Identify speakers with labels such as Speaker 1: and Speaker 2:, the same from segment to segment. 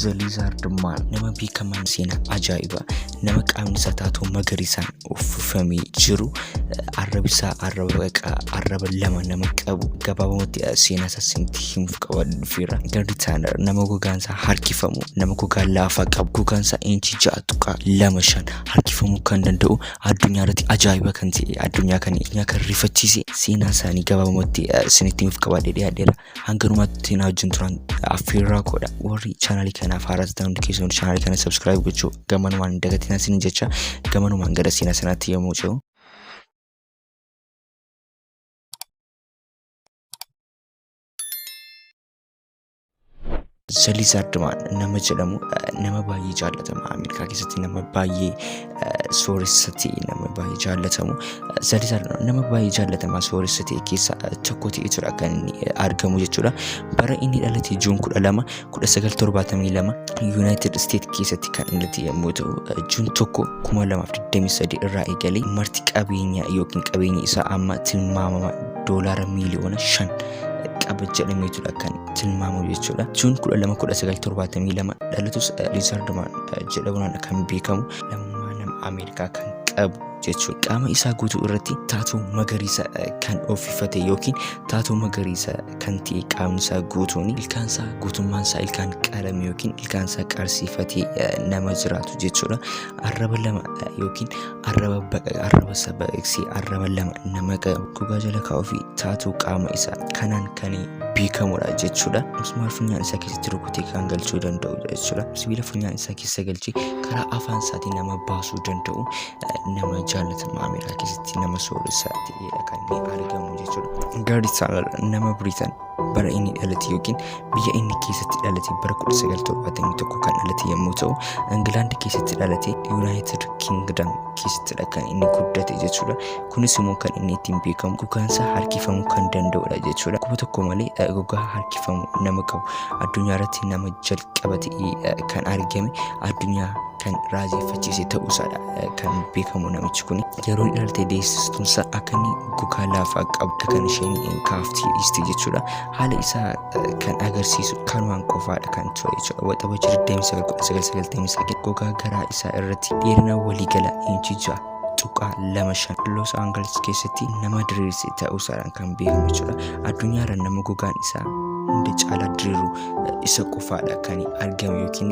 Speaker 1: The Lizard Man nama beekamaan seenaa ajaa'ibaa nama qaamni isaa taatoo magariisaan uffifamee jiru, arraba isaa arraba baqaa arraba lama nama qabu, gabaabumatti seenaa isaa isinitti himuuf qabadhe dhufeera. Gary Tanner nama gogaan isaa harkifamu, nama gogaa laafaa qabu, gogaan isaa inchii 6.25 harkifamuu kan danda'u, addunyaa irratti ajaa'iba kan ta'e, addunyaa kan addunyaa kan rifachiise, seenaa isaanii gabaabumatti isinitti himuuf qabadhe dhiyaadheera. Hanga dhumaatti na wajjin turan affeerraa koodha. Warri chaanaalii kanaaf haaraa ta'an hundi keessan chaanaalii kana subscribe gochuu gamanumaan hin dagatinaa isin jecha, gamanumaan gara seenaa sanaatti yommuu ce'u. The Lizard Man nama jedhamu, nama baay'ee jaallatama, Ameerikaa keessatti nama baay'ee sooressa ta'e, nama baay'ee jaallatamu. The Lizard Man nama baay'ee jaallatamaa sooressa ta'e keessaa tokko ta'eetudha kan inni argamu jechuudha. Bara inni dhalate Juun 12 1972 United States keessatti kan dhalate yommuu ta'u, Juun 1 2023 irraa eegalee marti qabeenya yookiin qabeenya isaa amma tilmaamama doolaara miiliyoona 5 qaba jedhameetudha kan tilmaamamu jechuudha. Juun 12 1972 dhalatus, Lizard Man jedhamuudhaan kan beekamu, lammummaa nama Ameerikaa kan qabu jechuudha. Qaama isaa guutuu irratti taatoo magariisa kan uffifate yookiin taatoo magariisa kan ta'e qaamni isaa guutuun, ilkaan isaa guutummaan isaa ilkaan qalame yookiin ilkaan isaa qarsiifatee nama jiraatu jechuudha. Arraba lama yookiin arraba baqa arraba isaa baqaqsee arraba lama nama qabu, gogaa jala kaa'uu fi taatoo qaama isaa kanaan kan beekamudha jechuudha. Mismaar funyaan isaa keessatti rukutee kan galchuu danda'u jechuudha. Sibiila funyaan isaa keessa galchee karaa afaan isaatiin nama baasuu danda'u, nama jaallatama, Ameerikaa keessatti nama sooressa ta'edha kan inni argamu jechuudha. Gary Tanner nama Biriitan, bara inni dhalate yookiin biyya inni keessatti dhalate bara 1971 kan dhalate yommuu ta'u, Ingilaand keessatti dhalate, United Kingdom keessattidha kan inni guddate jechuudha. Kunis immoo kan inni ittiin beekamu gogaansa harkifamuu kan danda'udha jechuudha. Kuba tokko malee gogaa harkifamu nama qabu, addunyaa irratti nama jalqaba ta'ee kan argame, addunyaa kan raajeffachiise ta'uusaadha kan beekamu namichi kun. Yeroo inni dhalate deessistuunsaa akka inni gogaa laafaa qabudha kan isheen kaaftee dhiiste jechuudha. Haala isaa kan agarsiisu kanumaan qofaadha kan ture jechuudha. Waxabajjii 29 1999 gogaa garaa isaa irratti dheerina waliigala inchii 6.25 Los Angeles keessatti nama diriirse ta'uusaadhaan kan beekamu jechuudha. Addunyaarra nama gogaan isaa hunda caalaa diriiru isa qofaadha kan argamu yookiin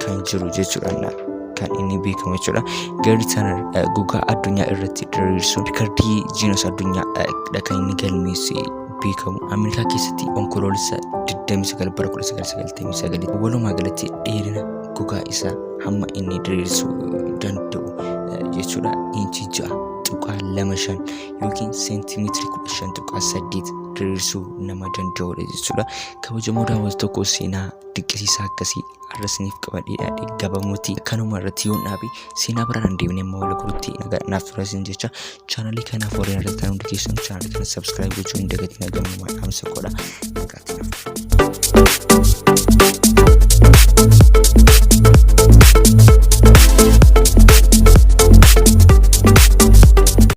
Speaker 1: kan jiru jechuudha kan inni beekamu jechuudha. Gary Tanner gogaa addunyaa irratti diriirsuun rikardii Guinness addunyaa dha kan inni galmeesse beekamu. Ameerikaa keessatti Onkoloolessa 29 bara 1999 walumaa galatti dheerina gogaa isaa hamma inni diriirsuu danda'u jechuudha inchii 6.25 yookiin seentimeetirii 15.8 diriirsuu nama danda'udha jechuudha. Kabajamoo daawwattoota tokko, seenaa dinqisiisaa akkasii har'a isiniif qabadhee dhiyaadhe gabamuuti kanuma irratti yoon dhaabe, seenaa biraan deemnee amma wal gurutti naaf tura isin jecha, chaanalii kanaaf warreen argatan hundi keessan chaanalii kana subscribe gochuu hin dagatinaa, gamumaan dhaamsa godha. Nagaatti naaf.